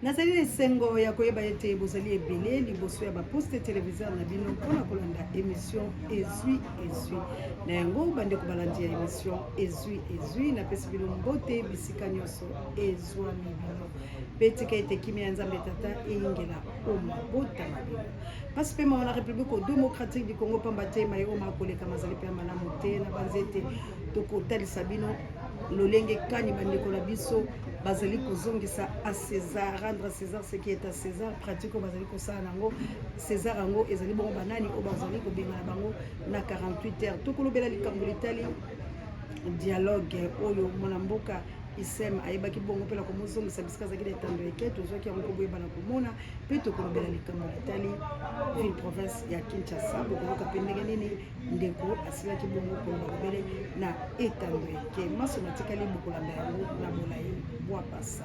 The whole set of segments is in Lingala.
Nazali na esengo ya koyeba ete bozali ebele liboso ya baposte televiseur na bino mpo na kolanda emission Ezwi Ezwi. Na yango bandeko balandi ya emission Ezwi Ezwi, napesi bino mbote bisika nyonso ezwami bino, mpe tika ete kimia ya Nzambe Tata eyingela o mabota na bino. Mpasi mpe mawa na Republique démocratique du Congo, pamba te maye oyo makoleka mazali mpe ya malamu te. Nabanzi ete tokotalisa bino lolenge kani bandeko na biso bazali kozongisa à César, rendre à César ce qui est à César, pratique oyo bazali kosala nango César yango ezali bongo banani oyo bazali kobengana bango na 48 heures. Tokolobela likambo litali dialogue oyo mwana mboka isem ayebaki bongo mpe na komozongisa bisika azalaki na etando eke tozwaki yango mpo boyebana komona mpe tokolobela likambo litali ville province ya Kinshasa. Bokoyoka mpe ndenge nini ndeko asilaki bongo koloba bobele na etando eke maso matikali bokolanda yango na bolai bwa basa.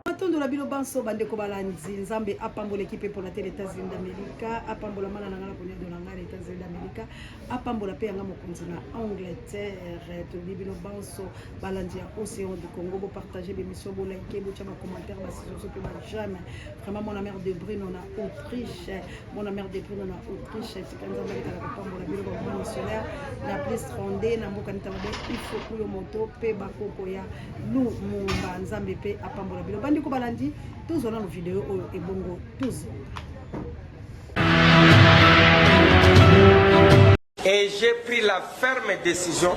Matondo na bino banso bandeko balandi, Nzambe apambola ekipe mpona te na Etats-Unis d'Amerique, apambola mana na ngai na koniado na ngai na Etats-Unis d'Amerique, apambola mpe yanga mokonzi na Angleterre. Tolobi bino banso balandi ya Océan du Congo, bopartage bemission, bolike, botya bacommentaire, basizoso mpe bajame. Vraiment mwana mère de Bruno na Autriche, mwana mère de Bruno na Autriche, tika Nzambe alekala kopambola bino bamama missionnaire na plus 32 na mboka nita mabe ifoku yo moto mpe bakoko ya Lumumba. Nzambe mpe apambola bino bandeko balandi. Tozwa nano video oyo ebongo tozonga. Et j'ai pris la ferme décision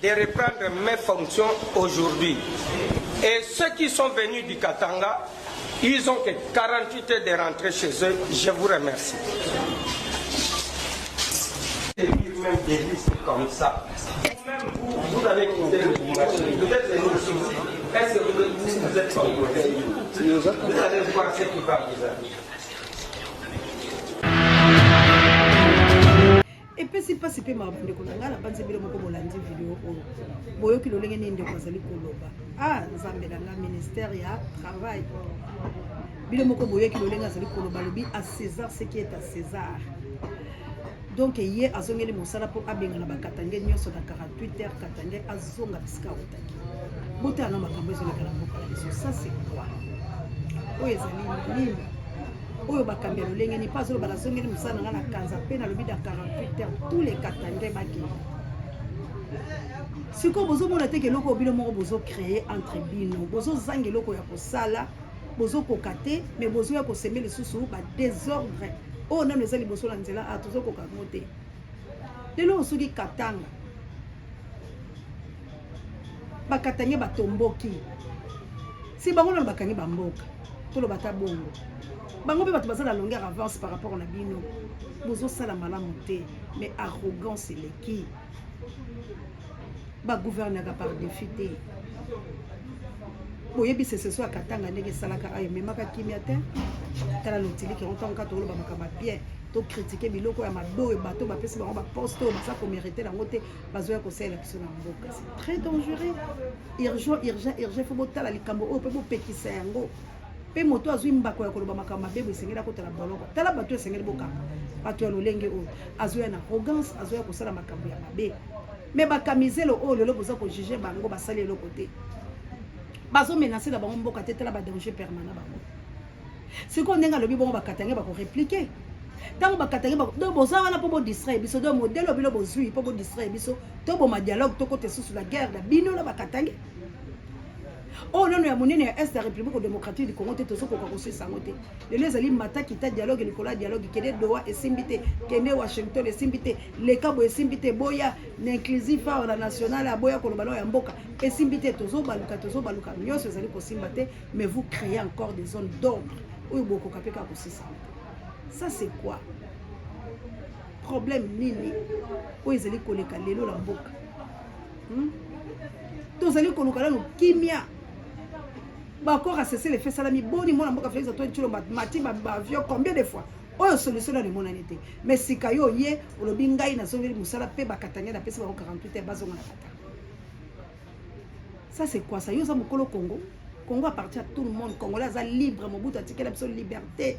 de reprendre mes fonctions aujourd'hui. Et ceux qui sont venus du Katanga, ils ont que 48 heures de rentrer chez eux. Je vous remercie. Et même des listes comme ça. Même vous, vous avez quitté le Vous êtes venu ici. Est-ce que vous, vous êtes congolais? Vous allez voir ce qui va vous arriver. Epesi mpasi mpe mawa bandeko na ngai. Nabanzi bino moko bolandi video oyo, boyoki lolenge nini ndeko azali koloba. Ah, Nzambe na ngai, ministère ya travail, bino moko boyoki lolenge azali koloba. Alobi à César ce qui est à César. Donc ye azongeli mosala mpo abengana bakatange nyonso na 48 heures. Katange azonga bisika autaki. Botala na makambo ezoleka na mboka na biso. Ça c'est quoi? Oyo ezali nini? Oyo bakambi ya lolenge nini? Mpo azoloba nazongeli mosala na ngai na kanza mpe nalobi na 48 heures tous les katange bakende. Sikoyo bozomona te ke eloko oyo bino moko bozocreye entre bino, bozozanga eloko ya kosala, bozokoka te, mais bozoya koseme lisusu badésordre oyo nano eza liboso na nzela. A tozokoka yango te. Lelo soki Katanga bakatange batomboki, si bango nano bakangi bamboka, toloba ata bongo, bango mpe bato baza na longueur avance par rapport na bino. Bozosala malamu te, mais arrogance eleki. Bagouvernaka par défi te. Boyebi seseso ya Katanga ndenge esalaka ayo ememaka kimia te. Tala lotiliki yango ntango kaka toloba makambo ya bien, tokritike biloko ya mabe oyo bato bapesi bango baposte oyo baza komerite yango te, bazoya kosalela biso na mboka. C'est très dangereux. Urgent, urgent, urgent, fo botala likambo oyo mpe bopekisa yango. Mpe moto azwi mbako ya koloba makambo mabe boye, esengeli akotala boloko. Tala bato esengeli bokanga bato ya lolenge oyo azoya na arrogance, azoya kosala makambo ya mabe. Me bakamizelo oyo lelo boza kojuge bango, basali eloko te, bazomenase na bango mboka te. Tala badanger permanent bango. Sikoyo ndenge alobi bongo, bakatange bakoreplike ntango bakatange. Donc boza wana mpo bodistraire biso. Donc modele oyo bino bozwi mpo bodistraire biso, toboma dialogue, tokota lisusu na guerre na bino na bakatange oyo nano ya monene ya est ya République démocratique du Congo te. Tozokoka kosilisa yango te. Lelo ezali mata kita, dialogue likolo ya dialogue. Kende Doha, esimbi te. Kende Washington, esimbi te. Leka boye, esimbi te. Boya na inclusif awa na national, aboya koloba nao ya mboka, esimbi te. Tozobaluka, tozobaluka, nyonso ezali kosimba te. Mais vous créez encore des zones d'ombre oyo bokoka mpe kaka kosisa yango te. Ça c'est quoi? Problème nini oyo ezali koleka lelo na mboka? Tozali koluka nano kimia. Baaccord ya cessez-le-feu esalami boni? Mwana mboka Félix Antoine Tshilombo mati baavion combien de fois? Oyo solution nano emonani te. Mais sika yo ye olobi ngai nazongeli mosala mpe bakatange napesi bango 48 heures bazonga na Katanga. Ça c'est quoi ça? Yo oza mokolo Congo. Congo appartient à tout le monde. Congolais aza libre. Mobutu atikela biso liberté,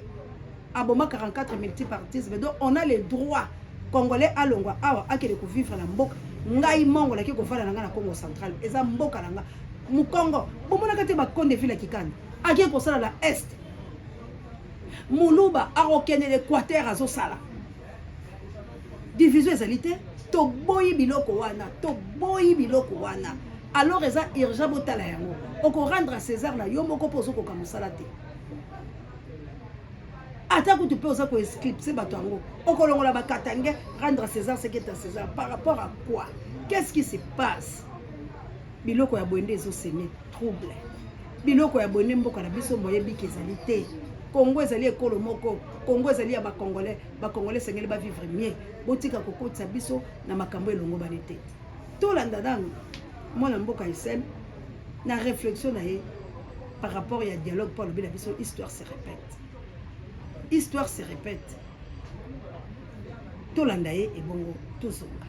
aboma 44 multipartisme. Donc on a le droit. Congolais alongwa awa akende kovivre na mboka. Ngai mongo naki kovanda na ngai na Congo central, eza mboka na nga. Mokongo, bomonaka te bakonde vile ya kikanda ake kosala na est. Muluba akokende l'Équateur azosala. Division ezali te, toboyi biloko wana, toboyi biloko wana. Alors eza urgent botala yango. Oko rendre à César na yo moko mpo ozokoka mosala te. Ata kutu mpe oza koesclipse bato yango, okolongola bakatange, rendre à César ce qui est à César. Par rapport à quoi? Qu'est-ce qui se passe? Biloko ya boye nde ezoseme trouble. Biloko ya boye nde mboka na biso moyebiki ezali te. Congo ezali ekolo moko, Congo ezali ya ba Congolais, ba Congolais esengeli ba vivre mieux. Botika kokotisa biso na makambo elongobani te. Tolanda nanu mwana mboka Hissène na réflexion na ye par rapport ya dialogue mpo alobi na biso histoire se répète. Histoire se répète. Tolanda ye ebongo tozonga.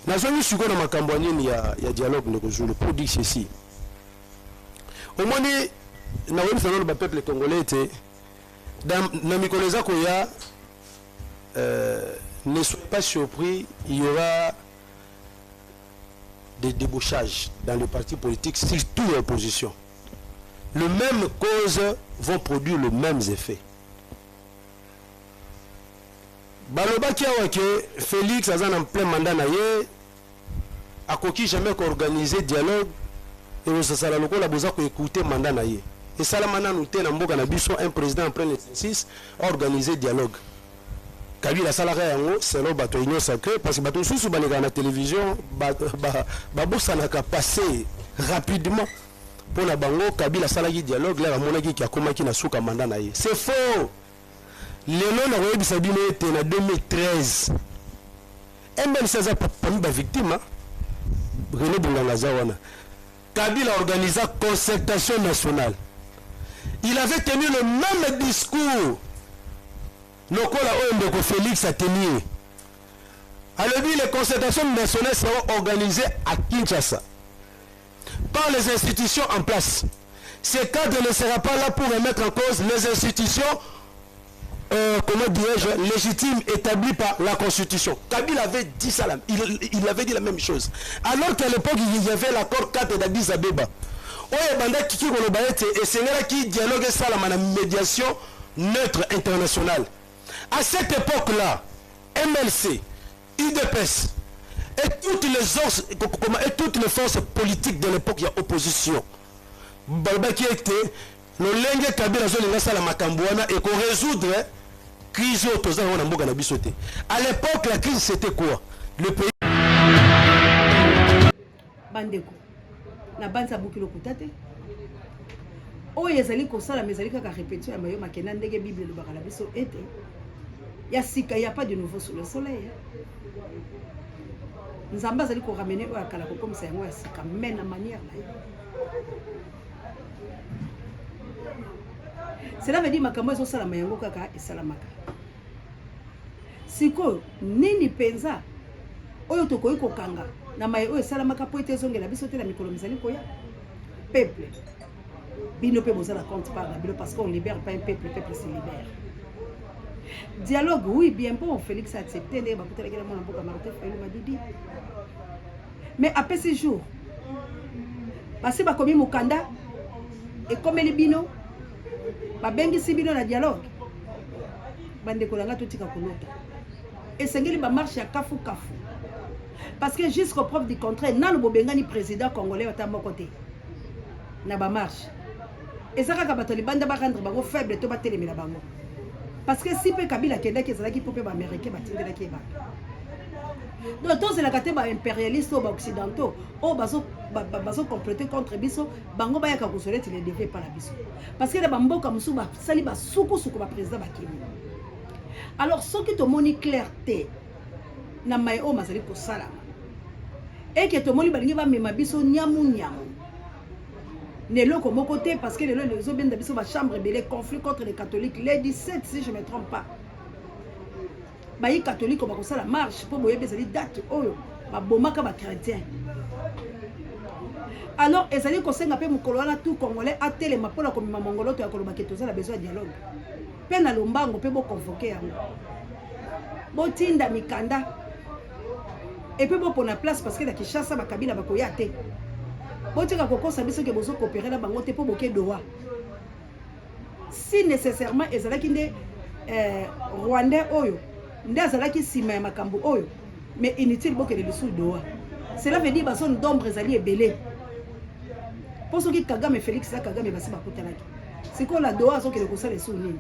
Nazongi sikoyo na makambo ya nini ya, ya dialogue ndeko Zulu pour dire ceci. Omoni nakoyebisa nano ba peuple congolais ete na mikolo eza koya euh, ne soyez pas surpris, il y aura des débauchages dans le parti politique, surtout l'opposition. Les mêmes causes vont produire les mêmes effets. Balobaki awa ke Felix aza na plein mandat na ye, akoki jamais koorganiser dialogue, ekozala lokola boza koécouter mandat na ye. Esalama nanu te na mboka na biso un président en plein exercice aorganiser dialogue. Kabila asalaka yango selon bato ya Union sacrée, parce que bato mosusu balekaka na télévision babosanaka passé rapidement. Mpo na bango Kabila asalaki dialogue lere amonaki ke akomaki na suka mandat na ye. C'est faux. Lelo nakoyebisa bino ete na 2013 MLC aza parmi ba victime. René Bonganga aza wana. Kabila organisa concertation nationale. Il avait tenu le même discours lokola oyo ndeko Félix a tenu. Alobi les concertations nationales seront organisées à Kinshasa par les institutions en place. Ce cadre ne sera pas là pour remettre en cause les institutions, comment dirais-je, légitimes établies par la Constitution. Kabila avait dit ça, là. Il avait dit la même chose. Alors qu'à l'époque, il y avait l'accord 4 d'Addis Abeba. Oyo ebandaki koloba ete esengelaki dialogue esalama na médiation neutre internationale. À cette époque-là, MLC, UDPS et toutes les forces, et toutes les forces politiques de l'époque ya opposition balobaki ete lolenge Kabila azolinga asala makambo wana ekorésoudre crise oyo toza nango na mboka na biso te. À l'époque, la crise, c'était quoi? Le pays. Bandeko, na banza buki lokuta te. Oyo ezali kosalama ezali kaka répétition ya mayo makenda ndenge Bible elobaka na biso ete ya sika, ya pas de nouveau sous le soleil. Nzambe azali koramener oyo akala kokomisa yango ya sika, mais na manière na ye. Cela veut dire makambo ezosalama yango kaka esalamaka. Sikoyo nini mpenza oyo tokoki kokanga na maye oyo esalamaka po ete ezongela biso te na mikolo mizali koya? Peuple, bino mpe boza na compte part na bino, parce qu'on libère pas un peuple, peuple se libère. Dialogue, oui, bien bon, Félix a accepté ndenge bakutanaki na mwana mboka Martin Fayulu Madidi, mais apesi jour basi bakomi mokanda ekomeli bino, babengisi bino na dialogue. Bandeko na nga, totika kolota, esengeli bamarche ya kafu kafu, parce que jusqu'au preuve du contraire nanu bobengani président congolais ata moko te na bamarche. Eza kaka bato ya libanda barendre bango faible to batelemela bango, parce que si mpe Kabila akendaki, ezalaki mpo mpe baaméricain batindelaki ye bato. Donc tozelaka te baimpérialiste oyo baoccidentaux oyo bazocomploter contre biso, bango bayaka kozwa neti le devoir epa na biso, parce que na bamboka mosusu basali basukusuku, baprésident bakimi. Alors soki tomoni clair te na maye oyo mazali kosalama, eke tomoni balingi bamema biso nyamu nyamu na eloko moko te, parce que lelo ezobenda biso bachambre ebele, conflit contre les catholiques. Le 17, si je me trompe pas, bayi catholique bakosala marche, mpo boyebi ezali date oyo babomaka bachrétien. Alors ezali kosenga mpe mokolo wana tout congolais atelema mpona komema mongoloto ya koloba ke toza na besoin ya dialogue mpe na lombango mpe boconvoquer yango, botinda mikanda. Et puis bopona place parce que na Kinshasa ba Kabila bakoya te. Botika kokosa biso ke bozo coopérer na bango te po boke Doha. Si nécessairement ezalaki nde eh, Rwandais oyo nde azalaki nsima ya makambo oyo mais inutile bokende lisusu Doha. Cela veut dire ba zone d'ombre ezali ebele. Po soki Kagame Felix na Kagame basi bakutanaki. Sikoyo na Doha azokende kosala lisusu nini?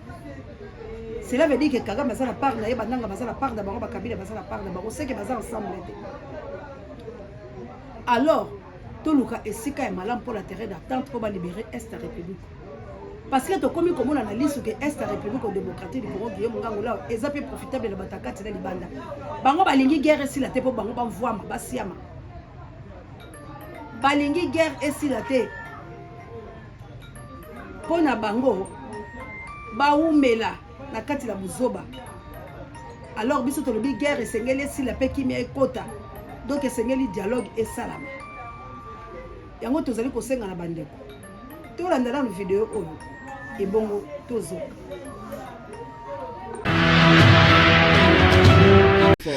Cela veut dire que Kagame aza na part na ye, bananga baza na part na bango, bakabila baza na part na bango, seke baza ensemble te. Alors, toluka esika ya malamu mpo na terrain d'attente mpo balibere Est ya République. Parce que tokomi komona na lisu ke Est ya République démocratique du Congo Guillaume Ngango eza mpe profitable na bato ya kati na libanda. Bango balingi guerre esila te mpo bango bamvwama, basiama. Balingi guerre esila te. Mpo na bango bawumela na kati na buzoba. Alors biso tolobi guerre esengeli esila mpe kimia ekota, donc esengeli dialogue esalama. Yango tozali kosenga na bandeko tolanda nanu video oyo ebongo tozoka.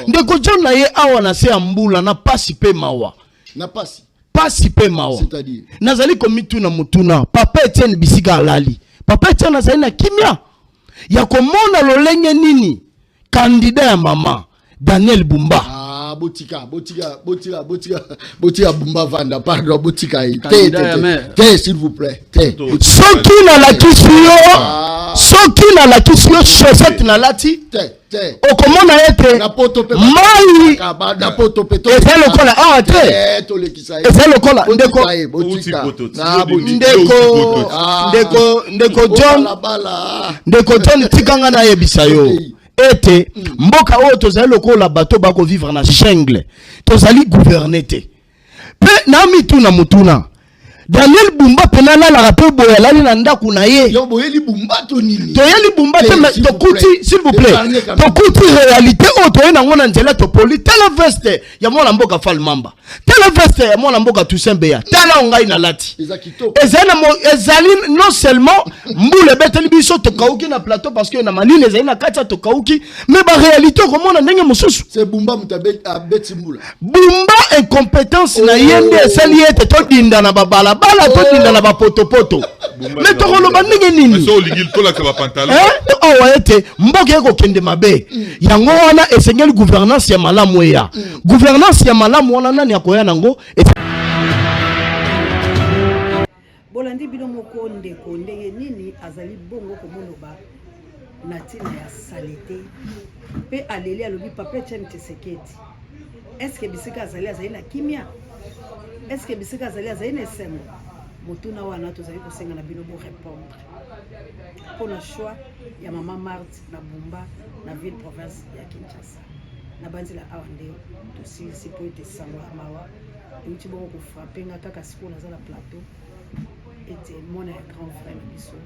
Ndeko John na ye awa na se ya mbula na pasi pe mawa. Na pasi. Pasi pe mawa. C'est-à-dire? Nazali komituna motuna, Papa Etienne bisika alali. Papa Etienne azali na kimia ya komona lolenge nini candidat ya mama Daniel Bumba. Ah, botika, botika, botika, botika, botika Bumba vanda, pardon, botika ye. Te, te, te, te, s'il vous plaît, te. Soki nalakisi yo, ah. soki nalakisi yo chaussette nalati, te. Okomona ete mai eza lokola awa te, eza lokola ndeko ndeko ndeko ndeko John, ndeko John, tika nga nayebisa yo ete mboka oyo tozali lokola bato bakovivre na jungle, tozali gouverne te. Pe na mituna motuna, Daniel Bumba pe nalalaka pe boye alali na ndako na ye. Yo boyeli Bumba to nini? Toyeli Bumba te, mais tokuti, s'il vous plaît, tokuti réalité oyo toye nango na nzela topoli. Tala veste ya mwana mboka Fall Mamba, tala veste ya mwana mboka Toussaint Beya, tala ngai nalati. Ezali na ezali non seulement mbula ebeteli biso tokauki na plateau parce que na malili ezali na kati ya tokauki, mais ba réalité okomona ndenge mosusu. C'est Bumba moto abeti mbula. Bumba incompétence na ye nde esali ete todinda na babalabala, todinda na bapotopoto. Mais tokoloba ndenge nini? Awa ete mboka ekokende mabe. Yango wana esengeli gouvernance ya malamu eya. Gouvernance ya malamu wana nani akoya nango? Bolandi bino moko ndeko ndenge nini azali bongo komoloba na ntina ya salete mpe aleli alobi Papa Etienne Tshisekedi, est-ce que bisika azali azali na kimia? Est-ce que bisika azali azali na esengo? Motuna wana tozali kosenga na bino bo répondre mpona choix ya mama Marthe na Bumba na ville province ya Kinshasa. Na banzela awa nde tosilisi mpo ete sango ya mawa euti bongo kofrape nga kaka sikoyo naza na plateau ete mwana ya grand frère na biso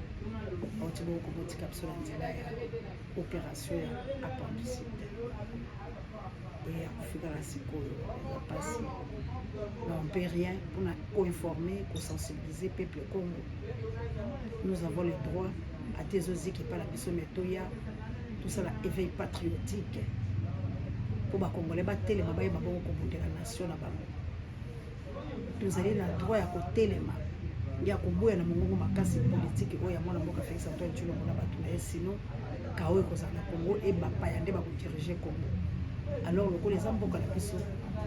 auti bongo komotika biso na nzela ya opération ya appendicite e akufika na sikoyo eza mpasi. Mais on peut rien mpona koinformer, kosensibiliser peuple Congo. Nous avons le droit ata ezozika epai na biso, mais toya tosala éveil patriotique mpo bakongolais batelema bayeba bongo kobundela nation na bango. Tozali na droit ya kotelema ya koboya na mongongo makasi politike oyo ya mwana mboka Félix Antoine Tshilombo na bato na ye, sinon kao ekozala na Congo e bapaya nde bakodirige Congo. Alors lokola eza mboka na biso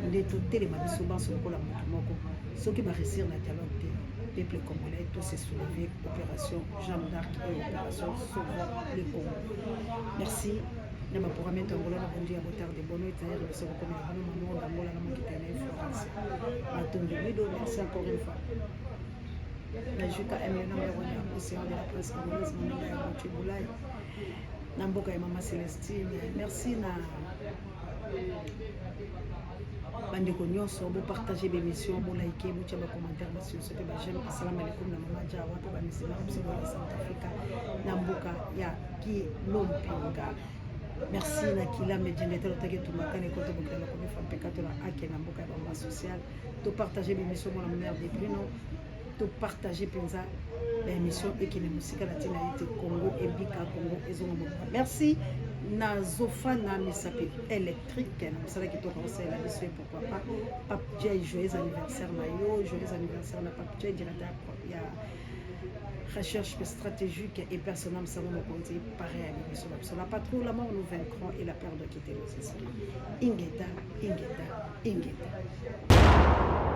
nde totelema biso banso lokola moto moko. Soki ba réussir na dialogue te, peuple congolais to se soulever, opération Jeanne d'Arc et opération Sauvons le Congo. Merci na ba programme Angola na bondi ya botard de bono etaire biso kokomela bino maman d'Angola na mokita na Florence Matondo Mido. Merci encore une fois na JKM numéro ya océan de la presse congolaise moninga ya Gauthier Boulay na mboka ya mama Célestine. Merci na bandeko nyonso bopartage bémission, bolike, botia bacommentaire, basusu mpe bajeme. Assalamu alaikum na mama Jawa mpe bamisima na biso ya South Africa na mboka ya Kilompinga. Merci na Kila Medjendete lotaki etumbakana ekoto bokila na komifa mpe kato na ake na mboka ya bamba sociale. Topartage bémission mona mère de Bruno, topartage mpenza baémission ekende mosika na ntina ete Congo ebika, Congo ezonga mobimba. Merci. Na Zofana misapi électrique na mosala kitoko akosalela biso ye, pourquoi pas Pape Jay, joyeux anniversaire na yo, joyeux anniversaire na Pape Jay, directeur ya recherche stratégique et personnel. Sango mokonzi pareil ya biso na biso. La patrouille, la mort nous vaincrons et la peur de quitter nos esprits. Ingeta, ingeta, ingeta.